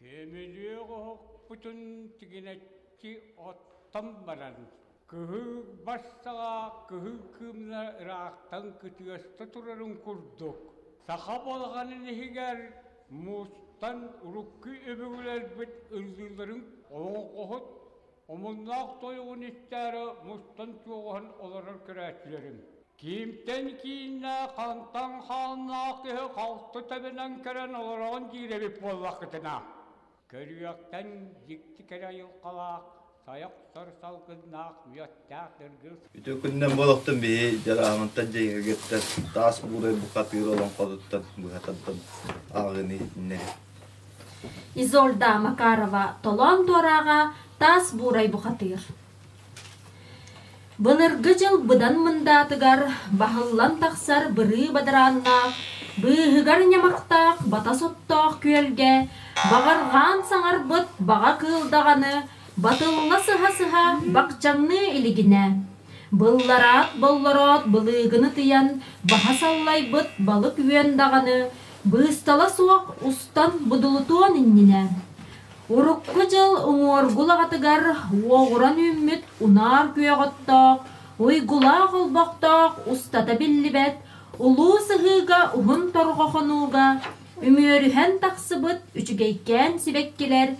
Көмүлүөк оһохпутун тигинэччи оттон баран, кыһыл бас саҕа кыһыл кыымна ыраахтан кытыаста турарын курдук, саха балаҕанын иһигэр мустан урукку өбүгэлэрбит ыллыылларын олоҥхоһут омуннаах тойугун истээри мустан чуоҕуһан олорор көрөөччүлэрим. Кимтэн кииннэ, хантан хааннаах киһи халты тэбинэн кэлэн олороҕун диир эбит буоллаххытына, көрүөхтэн дьикти кэрэ айылҕалаах, сайа охсор салгыннаах мүөттээх дыргыл Үтүө күнүнэн буолуохтун биһи Дьарааһынтан дьиҥигиттэн таас буурай бухатыыр олоҥхотуттан быһа тардан ааҕыыны иһитиннэри. Изольда Макарова Толоон туорааҕа Таас Буурай бухатыыр Былыргы дьыл быдан мындаатыгар баһыллан тахсар бырыы бадарааннаах, быыһыгар ньамахтаах батас оттоох күөлгэ баҕарҕаан саҥарбыт баҕа кыыл даҕаны батылла сыһа-сыһа бакчаҥныы илигинэ, быллараат боллороот былыыгыны тыйан баһа саллайбыт балык үөн даҕаны быыстала суох устан будулутуон иннинэ Урукку дьыл уҥуоргу лаҕатыгар уоҕуран үүммүт унаар күөх оттоох, уйгулаах олбохтоох устата биллибэт улуу сыһыыга уһун торҕо хонууга үмүөрүһэн тахсыбыт үчүгэйкээн сибэккилэр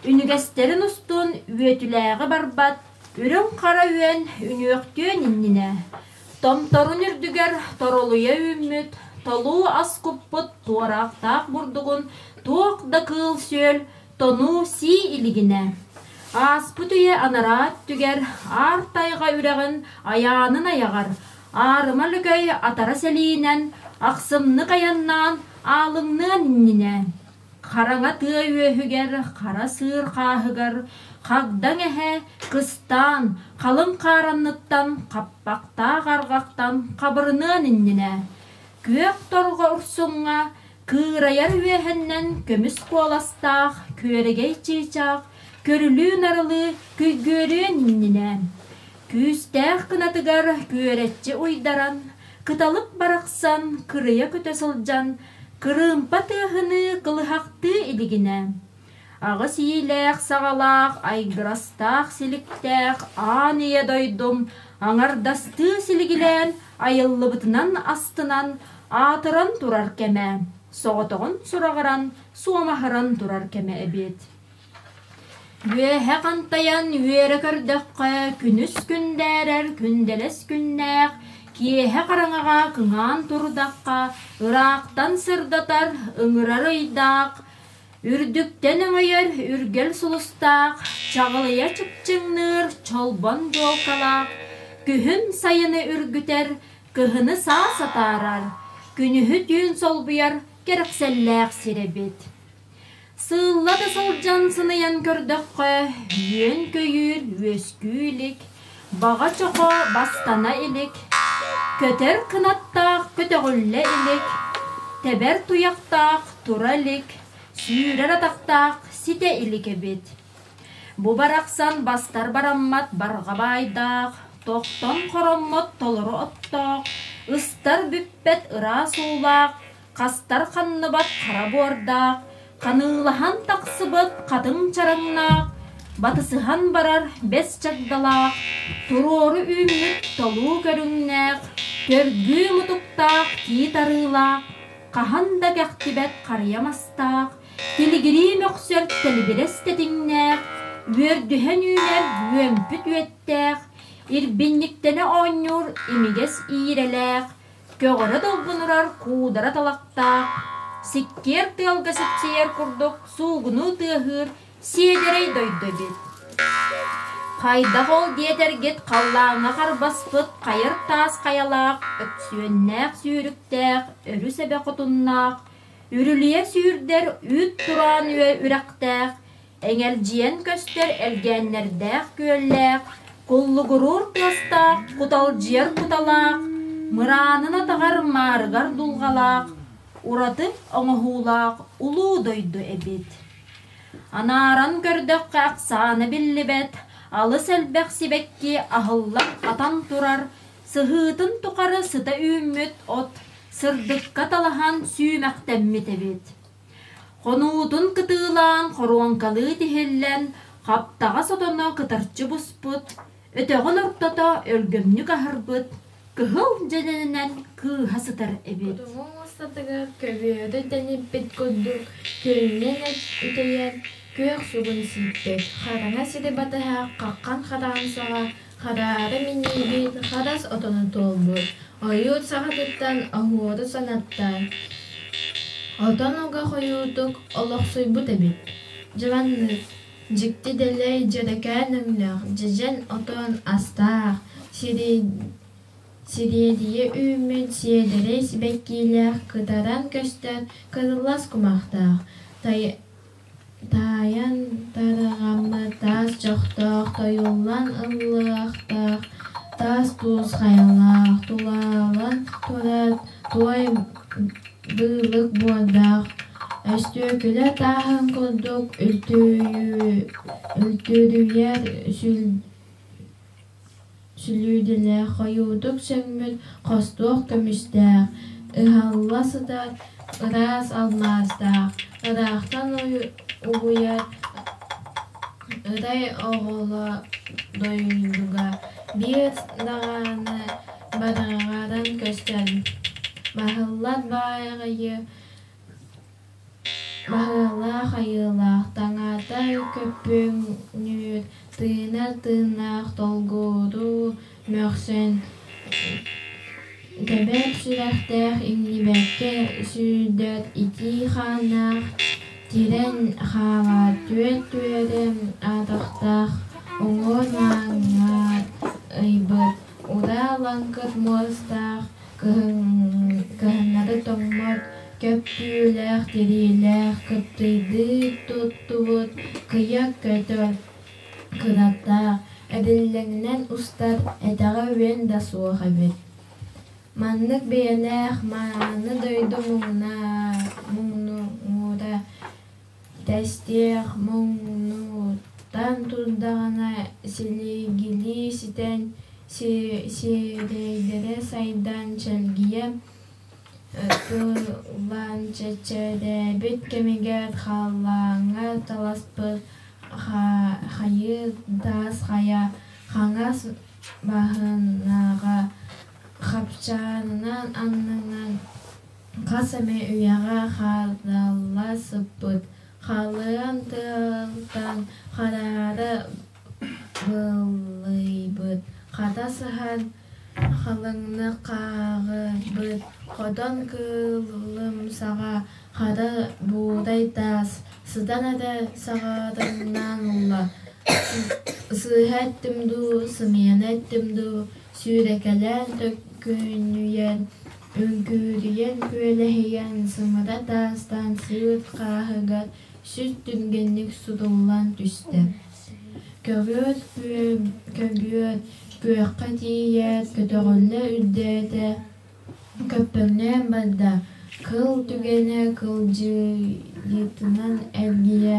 үнүгэстэрин устун үөтүлээҕи барбат үрүҥ хара үөн үнүөхтүөн иннинэ Томторун үрдүгэр торолуйа үүммүт, толуу ас куппут туораахтаах бурдугун туох да кыыл-сүөл тонуу сии илигинэ, ааспыт үйэ анараа өттүгэр аар тайҕа үрэҕин айаанын айаҕар аарыма лөкөй атара сэлиинэн ахсымнык айаннаан аалыҥныан иннинэ Хараҥа тыа үөһүгэр, хара сыыр хааһыгар хагдаҥ эһэ кыстаан, халыҥ хааранныттан, хаппахтаах арҕахтан хабырыныан иннинэ, күөх торҕо урсуҥҥа кыырайар үөһэннэн көмүс куоластаах күөрэгэй чыычаах көрүлүү-нарылыы күйгүөрүөн иннинэ, күүстээх кынатыгар күөрэччи уйдаран, Кыталык барахсан кырыйа көтө сылдьан, кырыымпа тыаһыныы кылыһахтыы илигинэ, аҕыс иилээх-саҕалаах, айгырастаах силиктээх аан ийэ дойдум аҥардастыы силигилээн айыллыбытынан астынан аатыран турар кэмэ, соҕотоҕун сураҕыран, суомаһыран турар кэмэ эбит. Үөһэ хантайан үөрэ көрдөххө, күнүс күндээрэр күндэлэс күннээх, киэһэ хараҥаҕа кыҥаан турдахха, ыраахтан сырдатар ыҥырар ыйдаах, үрдүктэн өҥөйөр үргэл сулустаах, чаҕылыйа чыпчыҥныыр чолбон дьуолкалаах, күһүн сайыны үргүтэр, кыһыны саас атаарар, күнүһү түүн солбуйар кэрэхсэллээх сир эбит. Сыылла да сылдьан сыныйан көрдөххө, үөн-көйүүр үөскүү илик, баҕа чохо бастана илик, көтөр кынаттаах көтөҕүллэ илик, тэбэр туйахтаах тура илик, сүүрэр атахтаах ситэ илик эбит. Бу барахсан бастар бараммат барҕа баайдаах, тохтон хороммот толору оттоох, ыстар бүппэт ыраас уулаах, хастар ханныбат хара буордаах, ханыылаһан тахсыбыт хатыҥ чараҥнаах, батысыһан барар бэс чагдалаах, туруору үүммүт толуу көрүҥнээх, төргүү мутуктаах тиит арыылаах, хаһан да кэхтибэт харыйа мастаах, тилигирии мөхсөр тэлибирэс тэтиҥнээх, үөрдүһэн үүнэр үөмпүт үөттээх, ирбинньиктэнэ оонньуур имигэс иирэлээх, Көҕөрө долгунурар куудара талахтаах, сиккиэр тыалга сипсийэр курдук суугунуу тыаһыыр сиэдэрэй дойду эбит. Хайдах ол диэтэргит халлааҥҥа харбаспыт хайыр таас хайалаах, өксүөннээх сүүрүктээх, өрүс эбэ хотуннаах, үрүлүйэ сүүрдэр үүт тураан үрэхтээх, Эҥэлдьийэн көстөр элгээннэрдээх күөллээх, куллугуруур тыастаах, куталдьыйар куталаах, мыраанын атаҕар маарыгар дулҕалаах, ураты оҥоһуулаах улуу дойду эбит. Анааран көрдөххө ахсаана биллибэт, алыс элбэх сибэкки аһыллан атан турар, сыһыытын тухары сыта үүммүт от сырдыкка талаһан сүүмэхтэммит эбит. Хонуутун кытыылаан хоруоҥкалыы тиһиллэн, хаптаҕас отоно кытарчы буспут, өтөҕүн ортото өлгөмнүк аһарбыт, кыһыл дьэдьэнинэн кыыһа сытар эбит. Кутуҥуҥ устатыгар көбүөрү тэниппит курдук күөнүнэн үтэйэн күөх сугун сииппит, хараҥа сири батыһа хаххан хараҕын саҕа хараара минньийбит харас отоно туолбут, ойуур саҕатыттан оһуору санатта, отон уга хойуутук олохсуйбут эбит. Дьыбаннык, дьикти дэлэй дьэрэкээн өҥнөөх дьэдьэн отон астаах, сириэдийэ үүммүт сиэдэрэй сибэккилээх кытаран көстөр кырылас кумахтаах, таайан тарҕаммыт таас чохтоох, тойуллан ыллыахтаах таас туус хайалаах, тулалан турар туой быылык буордаах, өстүөкүлэ тааһын курдук үлтүрүйэр сүлүүдэлээх хойуутук сөҥмүт хостуох көмүстээх, ыһалла сытар ыраас алмаастаах, ыраахтан угуйар ырай оҕоло дойдуга биир даҕаны барҕаран көстөн, баһыллар баайы Баһыылаах айыылаах, таҥаата көппөҥнүүр, тыынар тыыннаах долгуру мөхсөн, тэбэр сүрэхтээх иҥнибэккэ сүүрдэр итии хааннаах, тирэн хаалар түөрт түөрэ атахтаах уҥуор маҥаар ыйбыт, ураа лаҥкыр муостаах Кыһыннары тоҥмот, көп түүлээх, тириилээх, кыптыйдыы туттубут кыйа көтөр кынаттаах, эдиллэҥинэн устар этэҕэ үөн да суох эбит. Маннык бэйэлээх мааны дойду муҥнуура тэстиэх муҥнуттан турдаҕына силигилии ситэн, сирэйдэрэ сайдан чэлгийэ тыллан чэчирээбит кэмигэр халлааҥҥа таласпыт хайыы таас хайа хаҥас баһынааҕы хапчаанынан аннынан Хас эмэ үйэҕэ хаалла сыппыт, халыан тыалтан хараара быллыйбыт, хата сыһан халыҥнык хааҕырбыт, хотон кыылымсаҕа хара буурай таас, сытан эрэ саҕарыҥнаан ылла, сыыһа эттим дуу, сымыйаны эттим дуу, сүүрэкэлээн төкүнүйэн Үҥкүүрүйэн күөлэһийэн, сымара таастаан сыыр хааһыгар сүр түргэнник сутуллан түстэ. Көбүөр көбүөр күөххэ тиийээт көтөҕүллэ үрдээтэ, көппөҥнөөн барда, кыл түгэнэ кылдьыйыытынан эргийэ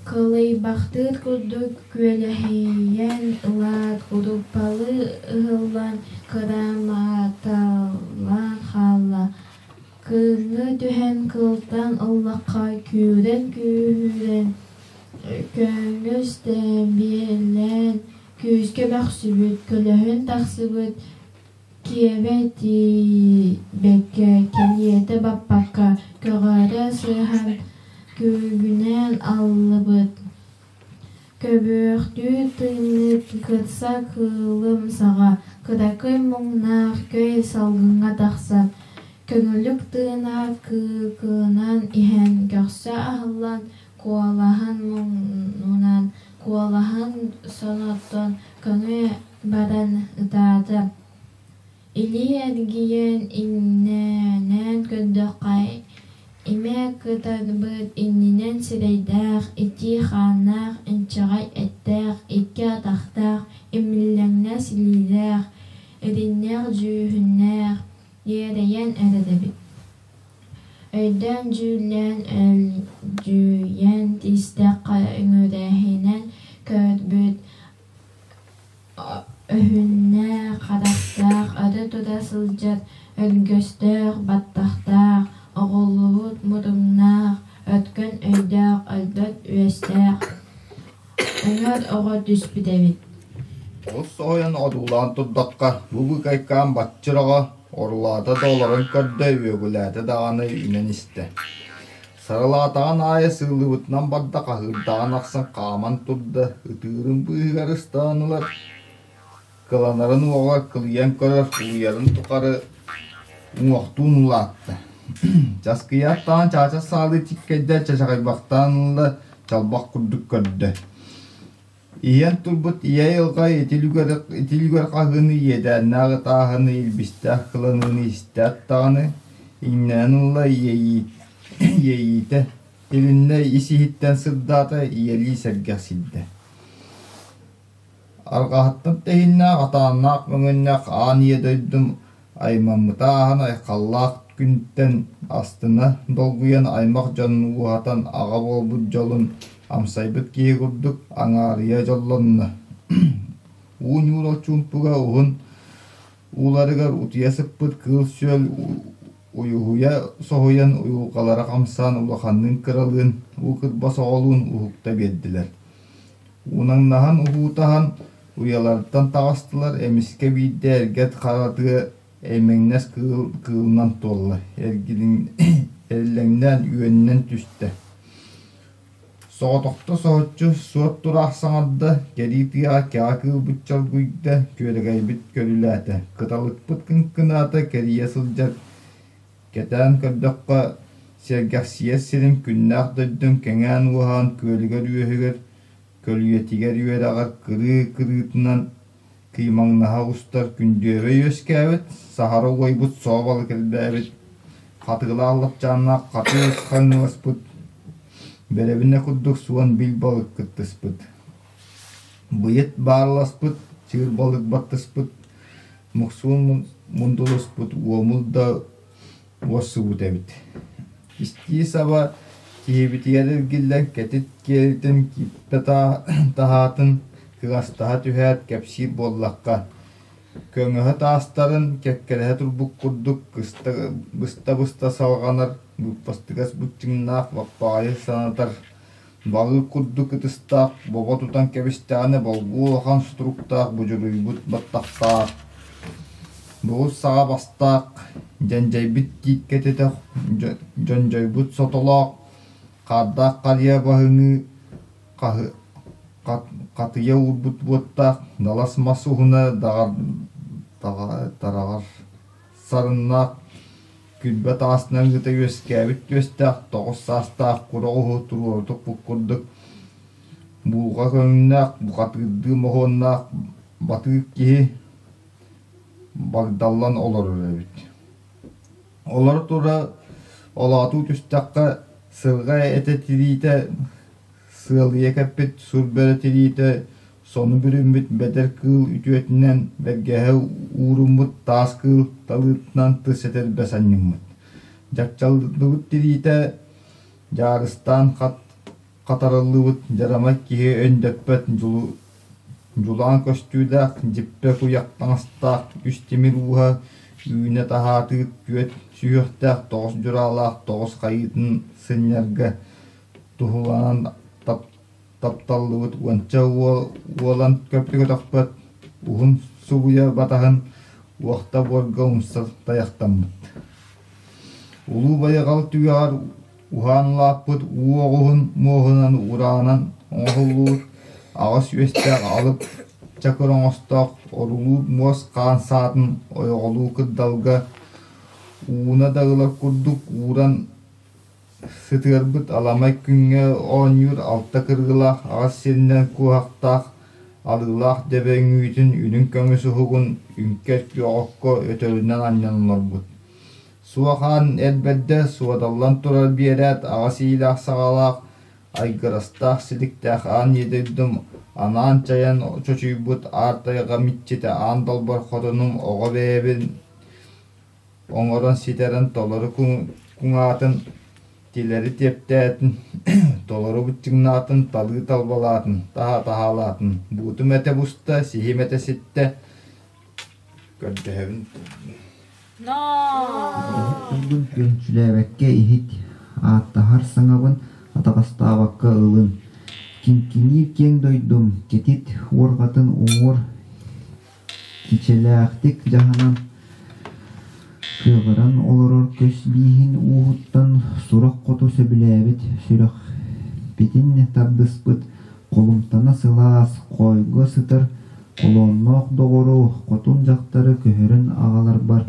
Кылыйбахтыыр курдук күөлэһийэн ылаат, куруппалыы ыһыллан кырааматалаан хаалла, кыыҥҥа түһэн кылтан ыллахха күүрэн-күүһүрэн, көҥөс тэбиэлээн күүскэ мөхсүбүт, көлөһүн тахсыбыт киэбэ тиийбэккэ, кэлиэтэ баппакка, көҕөрө сыһан күүгүнээн аллыбыт, көбүөхтүү тыыммыт кырса кыылым саҕа, кыракый муҥнаах көй салгыҥҥа тахсан, көҥүлүк тыына кыыкынан иһэн көхсө аһыллан, куолаһын муҥнунан, куолаһын соноттон көҥү баран ытаата. Илии эргийэн иҥнэнэн көрдөххө, имэ кытарбыт иннинэн сирэйдээх, итии хааннаах, инчэҕэй эттээх, икки атахтаах, имиллэҥнэс илиилээх, иринньэх дьүһүннээх, иэдэйэн эрэр эбит. Өйдөөн-дьүүллээн өлдьүйэн истэххэ үҥүрэһинэн көрбүт Өһүннээх, харахтаах, өрө тура сылдьар Өргөстөөх, баттахтаах, оҕуллубут мутумнаах, өткөн өйдөөх, өлбөт үөстээх, өҥөр оҕо түспүт эбит. Олус соһуйан одуулаан турдахха, бу быыкайкаан баччыр оҕо орулаата да олорон көрдө, үөгүлээтэ даҕаны үнэн истэ. Сарылаатаҕын аайы сыыллыбытынан барда, хаһыырдаҕын ахсын хааман турда, ытыырын быыһыгар ыстаан ылар, кыланарын уоҕар кылыйан көрөр, улуйарын тухары уҥуохтуун улаатта. Часкыйаат даҕаны чаачар саалыы чиккэйдэ, чачаҕайбахтаан ылла, чалбах курдук көрдө. Иһэн турбут ийэ айылҕа итилигэр хаһыыны иэдээннээх ытааһыны, илбистээх кыланыыны истээт даҕаны, иҥнэнэн ылла иэйиитэ тилиннэ, ис-иһиттэн сырдаата, ийэлии сэргэхсийдэ. Арҕаһыттан тэһииннээх, атааннаах мөҥүөннээх аан ийэ дойдум аймаммыта ааһан айхаллаах күнтэн астына долгуйан аймах дьонун ууһатан аҕа буолбут дьолун амсайбыт киһи курдук аҥаарыйа дьоллонно. Уу ньуура чуумпуга уһун ууларыгар утуйа сыппыт кыыл-сүөл уйуһуйа соһуйан уйулҕалара хамсаан улаханныын-кыралыын, уу кырбас оҕолуун уһукта биэрдилэр. Унаҥнаһан уһуутаһан уйаларыттан таҕыстылар, эмискэ биирдэ эргэ хара тыа эймэҥнэс кыыл кыылынан туолла, эрилэҥнээн үөнүнэн түстэ. Соҕотохто соһуччу суот тураах саҥарда, кэрии тыаҕа кэҕэ кыылбыт чоргуйда, күөрэгэйбит көрүлээтэ, кыталыкпыт кыҥкынаата кэрийэ сылдьар Кэтээн көрдөххө, сэргэхсийэр сирин күннээх дойдум кэҥээн-уоһаан күөлүгэр-үөһүгэр, көлүйэтигэр үөрэҕэр кырыы-кырыытынан кыймаҥнаһа устар күндүөбэй үөскээбит, саһара уойбут соо балык элбээбит, хатыылаах лапчааннаах хатыы хаҥыласпыт, бэрэбинэ курдук суон бил балык кыттыспыт, быйыт баарласпыт, чыыр балык баттыспыт, Муксуун мундулуспут уомул да уоссубут эбит. Истии саба киһибитигэр эргиллэн кэтит киэлитин киппэ таһаатын кыҥастаһа түһээт кэпсиир буоллахха, көҥөһө таастарын кэккэлэһэ турбут курдук быста-быста салҕанар быыппастыгас быччыҥнаах баппаҕайы санатар Балык курдук ытыстаах, бобо тутан кэбистэҕинэ болгуо улахан сутуруктаах будьуруйбут баттахтаах, бугус саҕа бастаах, дьэндьэйбит тиит кэтитэ дьондьойбут сотолоох, хаардаах харыйа баһыныы хатыйа уурбут уоттаах, далас мас уһуна тараҕар сарыннаах Күлбэ таасынан ыыта үөскээбит түөстээх, 9 саастаах кура оҕуһу туруору туппут курдук буурҕа көҥүллээх, бухатыырдыы моһуоннаах батыыр киһи багдаллан олорор эбит. Олоро тура олоотуу түстэххэ, сырҕа этэ тириитэ Сыалыйа кэппит сур бөрө тириитэ сону бүрүммүт бэдэр кыыл үтүөтүнэн бэргэһэ ууруммут таас кыыл талыытынан тыс этэрбэс анньыммыт. Дьахталлыбыт тириитэ дьаарыстаан хатарыллыбыт дьарамай киһи өндөппөт дьулаан көстүүлээх дьиппэ куйах таҥастаах үс тимир ууһа үүнэ таһаатыы түөрт сүһүөхтээх 9 дьураалаах 9 хайыытын сынньарга туһуланан тапталлыбыт уонча уолан көппүт уһун субуйа батаһын уохта буорга умса тайахтаммыт. Улуу байҕал түгэҕэр уһаан улааппыт уу оҕуһун муоһунан ураанан оҥоһуллубут аҕыс үөстээх алып чакыр оҥостоох орулуур муос хаан саатын ойоҕолуу кырдалга ууна да ылар курдук ууран Сытыарбыт аламай күҥҥэ оонньуур алта кырыылаах аҕыс сиринэн куоһахтаах алыылаах дөбөҥүүтүн үрүҥ көмүс уһугун үҥкэр күөх окко өтөрүнэн анньан олорбут. Суох аан эр бэрдэ суодаллан турар биэрээт аҕыс иилээх-саҕалаах айгырастаах силиктээх аан ийэ дойдум анаан чайан чочуйбут аар тайҕа миччитэ аан далбар хотунум оҕо бэйэбин оҥорон ситэрэн толору куҥаатын, тилэри тиэптээтин, толору быччыҥнаатын, талыы талбалаатын, таһа-таһаалаатын, буутум этэ буста, сиһим этэ ситтэ, көрдөһөбүн. Ноо! Тылбын күөмчүлээбэккэ иһит, ааттаһар саҥабын атаҕастаабакка ылын. Киҥкиниир киэҥ дойдум кэтит уорҕатын уҥуор кичэлээхтик дьаһанан кыаҕыран олорор көс бииһин ууһуттан сурах хоту сөбүлээбит сүрэхпитин тардыспыт холумтана сылаас хоойго сытар холоонноох доҕору хотун дьахтары көһөрөн аҕаларбар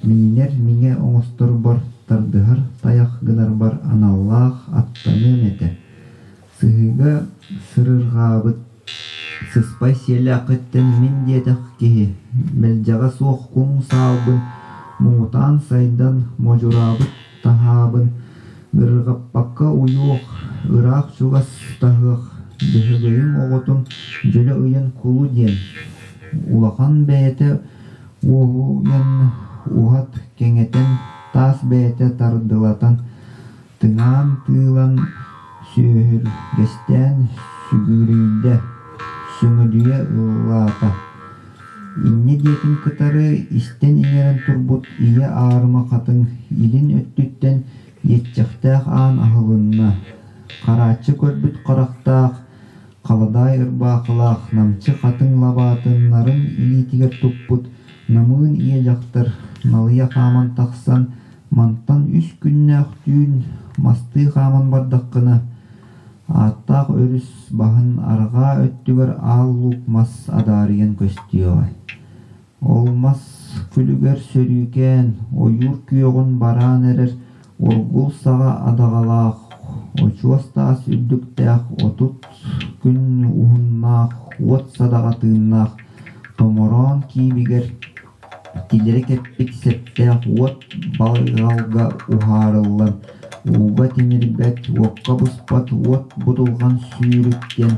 миинэр миҥэ оҥосторбор тардыһар тайах гынарбар аналлаах аттаныам этэ Сыһыыга сырырҕаабыт сыспай сиэллээххиттэн мин диэтэх киһи, мэлдьэҕэ суох куҥ саалбын муҥутаан сайдан модьураабыт таһаабын ыарырҕаппакка уйуох, ыраах-чугас таһыах Дьөһөгөйүм оҕотун дьөлө ыйан кулу диэн, улахан бэйэтэ уоһуйан уһат кэҥэтэн, таас бэйэтэ тардылатан Тыҥаан тыылан сүөһүргэстээн сүгүрүйдэ, сөҥүдүйэ ыллаата. Инньэ диэтин кытары истэн иҥэрэн турбут ийэ аарыма хатыҥ илин өттүттэн иэччэхтээх аан аһылынна. Харааччы көрбүт харахтаах, халадаай ырбаахылаах намчы хатыҥ лабаатын нарын илиитигэр туппут намыын ийэ дьахтар налыйа хааман тахсан Мантан үс күннээх түүн мастыы хааман бардаххына, ааттаах өрүс баһын арҕаа өттүгэр аал луук мас адаарыйан көстүөҕэ. Ол мас күлүгэр сөрүүкээн, ойуур күөҕүн бараан эрэр оргул саҕа адаҕалаах, очуос таас үрдүктээх 30 күн уһуннаах уот садаҕа тыыннаах томороон киибигэр Тилэри кэппит сэптээх уот балыҕалга уһаарыллан, ууга тимирбэт, уокка буспат уот будулҕан сүүрүктэн,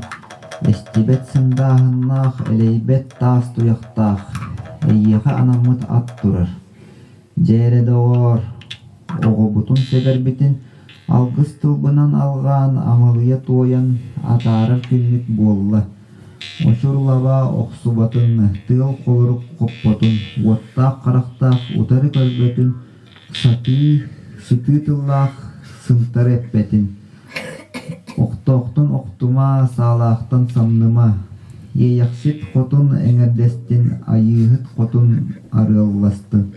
эстибэт сындааһыннаах, элэйбэт таас туйахтаах, эйиэхэ анаммыт ат турар. Дьэ эрэ доҕоор, оҕобутун сэбэрбитин алгыс тылбынан алҕаан, амалыйа туойан атаарар күммүт буолла. Очур лабаа охсубатын, тыал холорук хоппотун, уоттаах харахтаах утары көрбөтүн, сатыы, сытыы тыллаах сынтары эппэтин. Охтоохтон охтума, саалаахтан самныма, Иэйэхсит хотун эҥэрдэстин, Айыыһыт хотун арыалластын.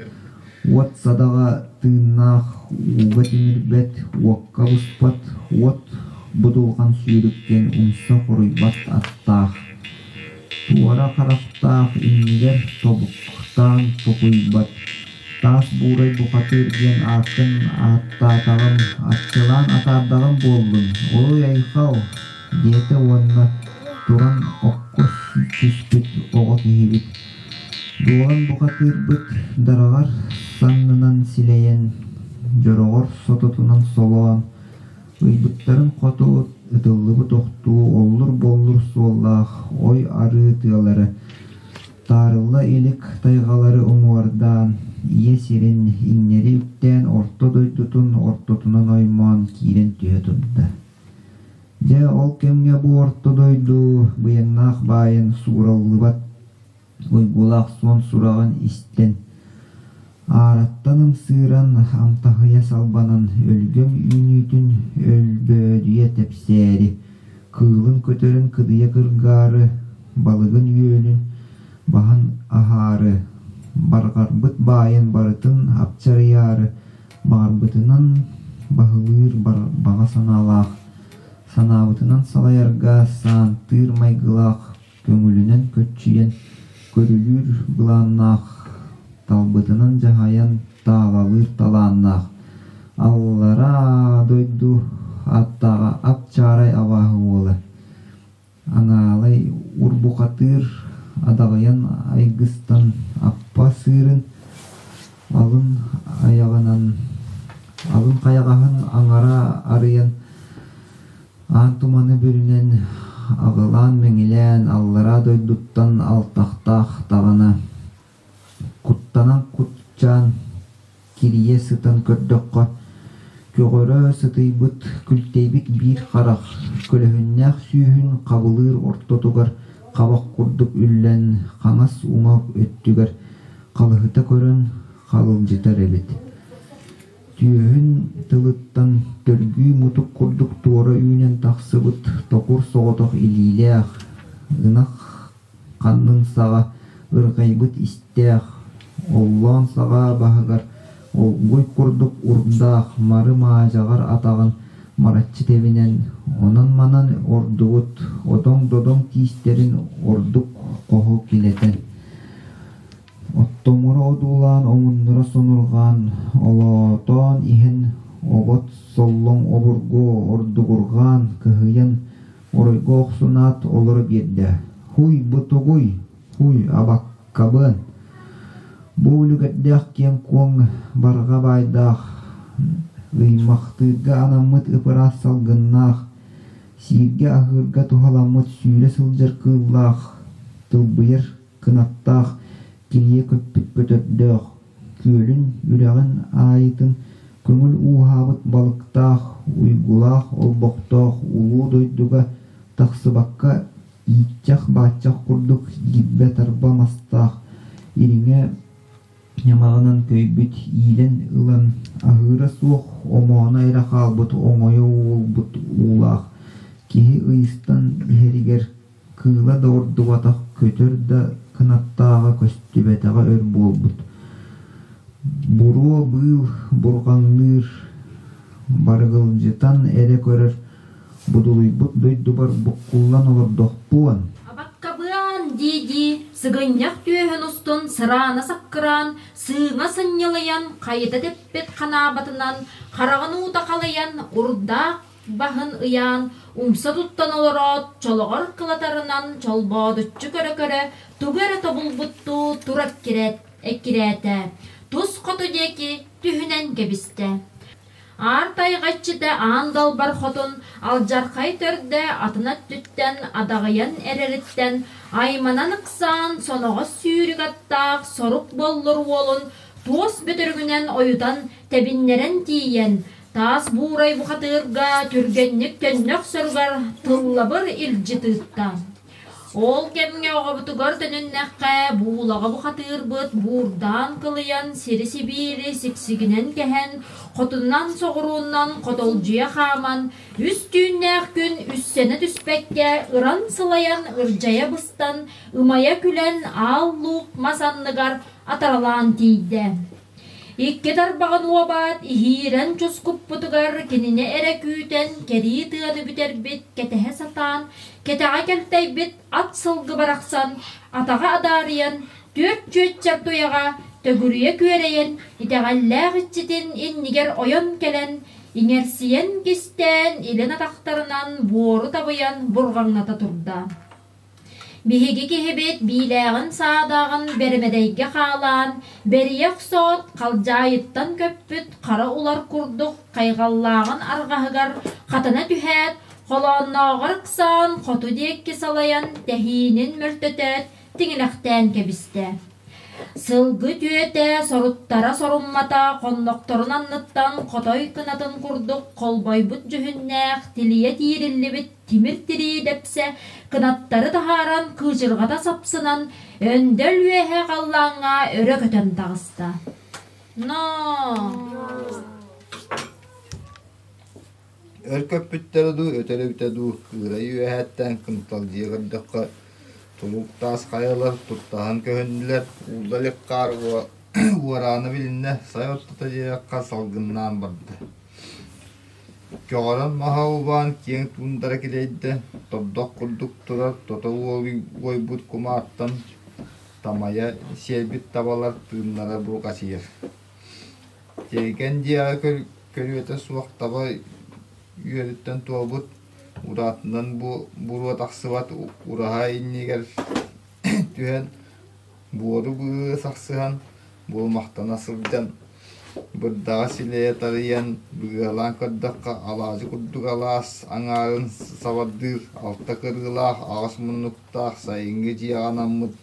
Уот садаҕа тыыннаах, ууга тимирбэт, уокка буспат, уот будулҕан сүүрүктэн умса хоруйбат аттаах, туора харахтаах иннигэр тобуктаан токуйбат, таас буурай бухатыыр диэн ааккын ааттаатаҕым, аччылаан атаардаҕым буоллун, уруй-айхал! диэтэ уонна туран окко түспүт оҕо киһибит Дуолан бухатыырбыт дараҕар саннынан силэйэн, дьороҕор сототунан солоон, ыйбыттарын хоту ытыллыбыт охтуу оллур-боллур суоллаах ой арыы тыалары, таарылла илик тайҕалары уҥуордаан, ийэ сирин иҥнэри үктээн орто дойдутун ортотунан оймоон киирэн түһэ турда. Дьэ, ол кэмҥэ бу орто дойду быйаҥнаах баайын суураллыбат уйгулаах суон сураҕын истэн, аараттан ымсыыран, амтаһыйа салбанан, өлгөм үүнүүтүн өлбөөдүйэ тэпсээри, кыылын көтөрүн кыдыйа кыргаары, балыгын үөлүн баһан аһаары, барҕарбыт баайын барытын апчарыйаары, баҕарбытынан баһылыыр баҕа санаалаах, санаабытынан салайарга саантыыр майгылаах көҥүлүнэн көччүйэн, көрүлүүр былааннаах, талбытынан дьаһайан таалалыыр талааннаах, аллараа дойду аттааҕа ап-чаарай абааһы уола, аҥаалай урбухатыыр адаҕыйан айгыстан аппа сыырын алын айаҕынан алын хайаҕаһын аҥара арыйан Аан туманы бүрүнэн, аҕылаан-мэҥилээн аллараа дойдуттан алтахтаах даҕаны, куттанан куччаан кирийэ сытан көрдөххө, көҕөрө сытыйбыт, күлтэйбит биир харах, көлөһүннээх сүүһүн хабылыыр ортотугар хабах курдук үллэн, хаҥас уҥа өттүгэр халыһыта көрөн, халылдьытар эбит. Түөһүн тылыттан төргүү мутук курдук туора үүнэн тахсыбыт токур соҕотох илиилээх, ынах ханнын саҕа ырҕайбыт истээх, оллоон саҕа баһыгар олгуй курдук урдаах мары маадьаҕар атаҕын мараччы тэбинэн, онон-манан ордубут одоҥ-додоҥ тиистэрин ордук хоһу килэтэн Оттомура одуулаан омуннура сонурҕаан олоотоон иһэн обот соллоҥ обургу ордугурҕаан кыһыйан оройго охсунаат олоро биэрдэ: «Һуй, бу тугуй? Һуй, абаккабыан! Бу үлүгэрдээх киэҥ-куоҥ барҕа баайдаах, ыймахтыырга анаммыт ып-ыраас салгыннаах, сииргэ-аһыырга туһаламмыт сүүрэ сылдьар кыыллаах, тылбыйар кынаттаах, кирийэ көппүт көтөрдөөх, күөлүн, үрэҕин аайытын көҥүл ууһаабыт балыктаах, уйгулаах олбохтоох улуу дойдуга тахсыбакка ииччэх-бааччах курдук иирбэ-тарба мастаах ириҥэ ньамаҕынан көйбүт иилэн ылан аһыыра суох омооно эрэ хаалбыт оҥойо уолбут уулаах киһи ыйыстан иһэригэр Кыыла да ордубатах, көтөр да кынаттааҕа көстүбэтэҕэ өр буолбут. Буруо быыл бурҕаҥныыр, барыгылдьытан эрэ көрөр будулуйбут дойдубар буккуллан олордохпуон. Абаккабыан дии-дии сыгынньах түөһүн устун сыраана саккыраан, сыыҥа сынньылыйан, хайыта тэппит ханаабатынан хараҕын уута халыйан, урдаах баһын ыйаан, умса туттан олороот, чолоҕор кылатарынан чолбоодуччу көрө-көрө, тугу эрэ тобулбуттуу тура эккирээтэ, тус хоту диэки түһүнэн кэбистэ. Аар тайҕа иччитэ аан далбар хотун алдьархай төрдө атын өттүттэн адаҕыйан эрэриттэн айманан ыксаан соноҕос сүүрүк аттаах сорук боллур уолун туос бөтөрүгүнэн ойутан тэбиннэрэн тиийэн Таас буурай бухатыырга түргэнник төннө охсоругар тыллабыр илдьи тыытта. Ол кэмҥэ оҕобутугар төнүннэххэ, буулаҕа бухатыырбыт буурдаан кылыйан сири-сибиири сиксигинэн кэһэн, хотунан-соҕуруунан хотолдьуйа хааман, үс түүннээх күн үссэнэ түспэккэ ыран-сылайан ырдьайа быстан, ымайа күлэн аал-луук мас анныгар атаралаан тиийдэ. Икки тарбаҕын уобаат иһиирэн чускуппутугар кинини эрэ күүтэн кэрии тыаны бүтэрбит кэтэһэ сатаан, кэтэҕэ кэлтэйбит ат сылгы барахсан атаҕа адаарыйан, түөрт чүөччэр туйаҕа төгүрүйэ күөрэйэн, итэҕэллээх иччитин иннигэр ойон кэлэн, иҥэрсийэн кистээн, илин атахтарынан буору табыйан бурҕаҥната турда. Биһиги киһибит биилээҕин-саадааҕын бэрэмэдэйгэ хаалаан, бэрийэ охсоот, халдьаайыттан көппүт хара улар курдук хайҕаллааҕын арҕаһыгар хатана түһээт, холооннооҕор ыксаан хоту диэки салайан тэһиинин мөлтөтөөт, тиҥилэхтээн кэбистэ. Сылгы түөтэ соруттара соруммата хоннохторун анныттан хотой кынатын курдук холбойбут дьүһүннээх тилийэ тиириллибит тимир тирии дэпсэ кынаттары таһааран кыычырҕата сапсынан өндөл үөһэ халлааҥҥа өрө көтөн таҕыста. Но Өр көппүттэрэ дуу, өтөр эбитэ дуу, кыырай үөһээттэн кынталдьыйа көрдөххө, тулук таас хайалар туртаһан көһүннүлэр, уулла илик хаар уораана билиннэ, сай ортото диэххэ салгыннаан барда. Көҕөрөн маһа убаан киэҥ туундара килэйдэ, тордох курдук турар тото уойбут кумаартан тамайа сиэйбит табалар тыыннара бурҕачыйар. Тиэргэн дьиэҕэ көрүөтэ суох таба үөрүттэн туолбут, ураатынан буруо тахсыбат ураһа иннигэр түһэн, буору быыс ахсыһан, булумахтана сылдьан, бырдаҕа силэйэ тарыйан, быгыалаан көрдөххө, алаадьы курдук алаас аҥаарын сабардыыр алта кырыылаах, аҕыс муннуктаах сайыҥҥы дьиэҕэ анаммыт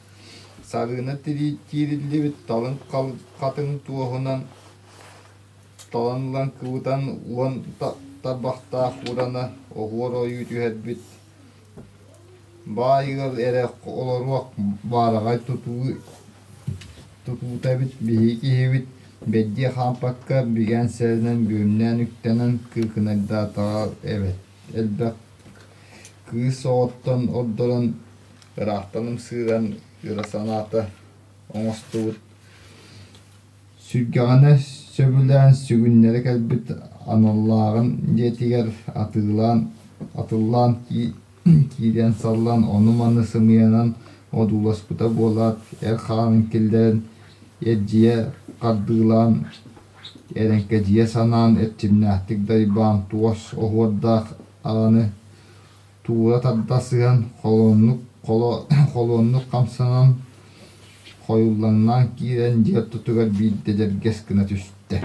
Сарыына тиириллибит талыҥ хатыҥ туоһунан талан ылан кыбытан уон тарбахтаах урана оһуор ойуу түһэрбит баай ыал эрэ олоруох баараҕай тутуута эбит биһиги киһибит. Бэйдиэ хаампакка, бигээн сэрэнэн, бүөмнээн үктэнэн кыыкынайдаатаҕа эбэт элбэх кыыс оҕоттон ордорон, ыраахтан ымсыыран ыра санаата оҥостубут Сүргэҕинэ сөбүлээн сүгүннэрэ кэлбит аналлааҕын дьиэтигэр атыылаан атыллаан киирэн саллан ону-маны сымыйанан одууласпыта буолаат, эр хаанын киллэрэн эрдьийэ хардыылаан, эрэҥкэдийэ санаан эрчимнээхтик дайбаан туос оһуордаах ааны туура тарда сыһан холуоннук холуоннук хамсанан хойуллаҥнаан киирэн дьиэ ортотугар биирдэ дьэргэс гына түстэ.